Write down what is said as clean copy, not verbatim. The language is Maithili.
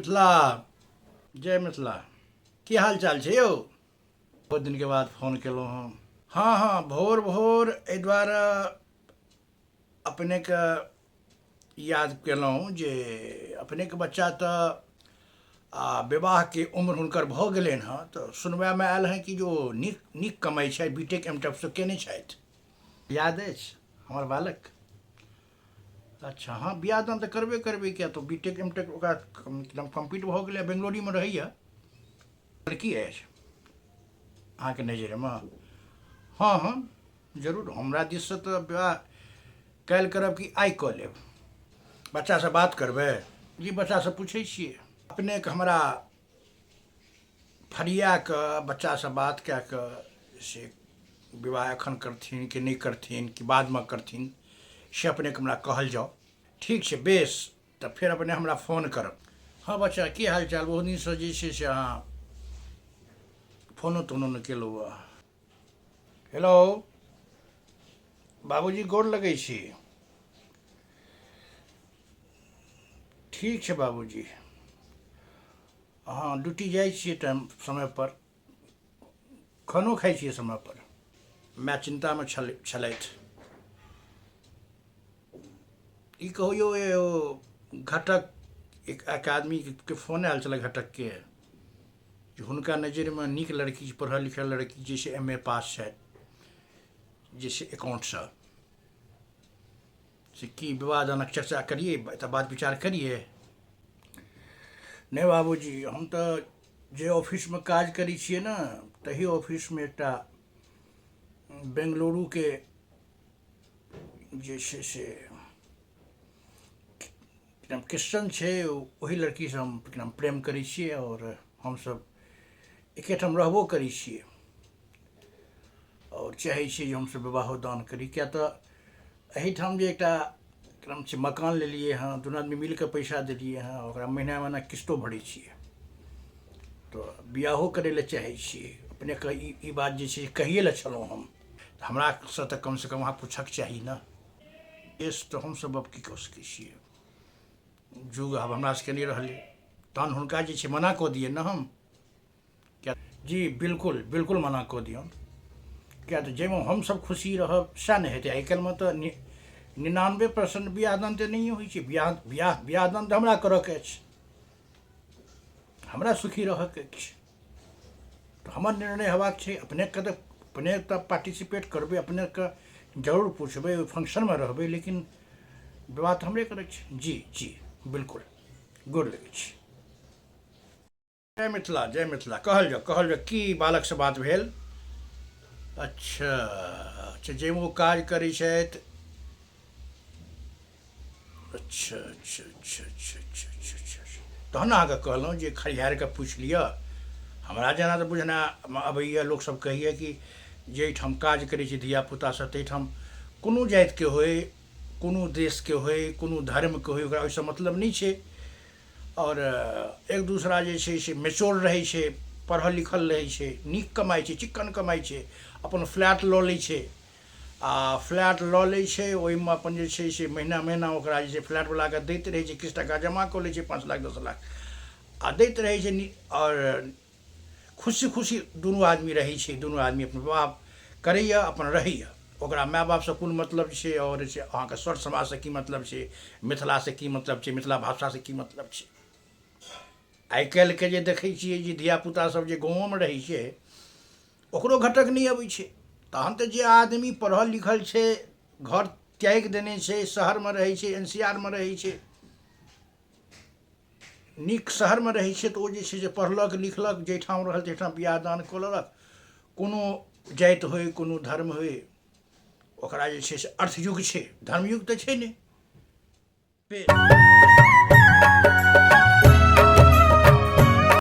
मिथिला, जय मिथिला। की हाल चाल छै यौ? बहुत दिनके बाद फोन केलहुँ हम। हँ हँ, भोर भोर एहि दुआरे अपनेके याद केलहुँ जे अपनेके बच्चा तऽ आ विवाहके उम्र हुनकर भऽ गेलनि हँ, तऽ सुनबामे आयल हँ कि जो नीक नीक कमाइ छथि, बी टेक एम टेक से केने छथि। याद अछि हमर बालक? अच्छा हँ, बियाह दान तऽ करबे करबै, किया तऽ बी टेक एम टेक ओकरा एकदम कम्प्लीट भऽ गेलै, बेंगलोरीमे रहैए। लड़की अछि अहाँके नजरिमे? हँ हँ जरूर, हमरा दिससँ तऽ विवाह काल्हि करब कि आइ कऽ लेब। बच्चासँ बात करबै? जी, बच्चासँ पूछै छियै। अपनेके हमरा फरिया कऽ बच्चासँ बात कए कऽ से विवाह एखन करथिन कि नहि करथिन कि बादमे करथिन, से अपनेके हमरा कहल जाउ। ठीक छै, बेस, तऽ फेर अपने हमरा फोन करब। हँ बच्चा, की हाल चाल? बहुत दिनसँ जे छै से अहाँ फोनो तोनो नहि केलहुँ हँ। हेलो बाबूजी, गोर लगै छी। ठीक छै बाबूजी। हँ, ड्यूटी जाइ छियै टाइम समयपर, खानो खाइ छियै समयपर। माय चिन्तामे छल छलथि। ई कहू यौ, ओ घटक एक एक आदमीके फोन आयल छलै घटकके जे हुनका नजरिमे नीक लड़की, पढ़ल लिखल लड़की जे छै एम ए पास छथि, जे छै एकाउंटसँ, से की विवाह दानक चर्चा करियै, एतऽ बात विचार करियै? नहि बाबूजी, हम तऽ जे ऑफिसमे काज करै छियै ने, तही ऑफिसमे एकटा बेंगलुरुके जे छै से नाम क्रिश्चन छै, ओहि लड़कीसँ हम नाम प्रेम करै छियै आओर हमसभ एकेठाम रहबो करै छियै आओर चाहै छियै जे हमसभ विवाहो दान करी, किएक तऽ एहिठाम जे एकटा नाम छै मकान लेलियै हँ, दुनू आदमी मिलि कऽ पैसा देलियै हँ, ओकरा महीना महीना किस्तो भरै छियै, तऽ बियाहो करै लए चाहै छियै। अपनेके ई बात जे छै कहिए लए छलहुँ हम, तऽ हमरासँ तऽ कमसँ कम अहाँ पूछक चाही ने। बेस, तऽ हमसभ आब की कऽ सकै छियै? जुग आब हमरा सबके नहि रहलै। तहन हुनका जे छै मना कऽ दियै ने हम? किया जी, बिल्कुल बिल्कुल मना कऽ दियौन, किया तऽ जाहिमे हमसभ खुशी रहब सएह ने हेतै। आइ काल्हिमे तऽ 99% बियाह दान तऽ नहिए होइ छै। बियाह बियाह बियाह दान तऽ हमरा करऽके अछि, हमरा सुखी रहऽके अछि, तऽ हमर निर्णय हेबाक छै। अपनेके तऽ अपने तऽ पार्टिसिपेट करबै, अपनेके जरूर पुछबै, ओहि फंक्शनमे रहबै, लेकिन विवाह तऽ हमरे करैके छै। जी जी बिल्कुल, गोर लगै छी। जय मिथिला, जय मिथिला। कहल जाउ, कहल जाउ, की बालकसँ बात भेल? अच्छा अच्छा, जाहिमे ओ काज करै छथि। अच्छा अच्छा अच्छा अच्छा अच्छा अच्छा अच्छा अच्छा, तहन अहाँके कहलहुँ जे खरिहारिके पूछि लिअ। हमरा जेना तऽ बुझना अबैए, लोकसभ कहैए कि जाहिठाम काज करै छै धियापुतासभ ताहिठाम कोनो जातिके होय, कोनो देशके होय, कोनो धर्मके होय, ओकरा ओहिसँ मतलब नहि छै। आओर एक दूसरा जे छै से मेच्योर रहै छै, पढ़ल लिखल रहै छै, नीक कमाइ छै, चिक्कन कमाइ छै, अपन फ्लैट लऽ लै छै आ फ्लैट लऽ लै छै, ओहिमे अपन जे छै से महीना महीना ओकरा जे छै फ्लैटवलाके दैत रहै छै, किछु टाका जमा कऽ लै छै, 5 लाख 10 लाख आ दैत रहै छै। आओर खुशी खुशी दुनू आदमी रहै छै। दुनू आदमी अपन विवाह करैए, अपन रहैए, ओकरा माय बापसँ कोन मतलब छै आओर छै अहाँके सर समाजसँ की मतलब छै, मिथिलासँ की मतलब छै, मिथिला भाषासँ की मतलब छै? आइ काल्हिके जे देखै छियै जे धियापुता सब जे गाँवोमे रहै छै, ओकरो घटक नहि अबै छै। तहन तऽ जे आदमी पढ़ल लिखल छै, घर त्यागि देने छै, शहरमे रहै छै, एन सी आर मे रहै छै, नीक शहरमे रहै छै, तऽ ओ जे छै से पढ़लक लिखलक, जाहिठाम रहल ताहिठाम बियाह दान कऽ लेलक। कोनो जाति होइ, कोनो धर्म होइ, ओकरा जे छै से अर्थयुग छै, धर्मयुग तऽ छै नहि।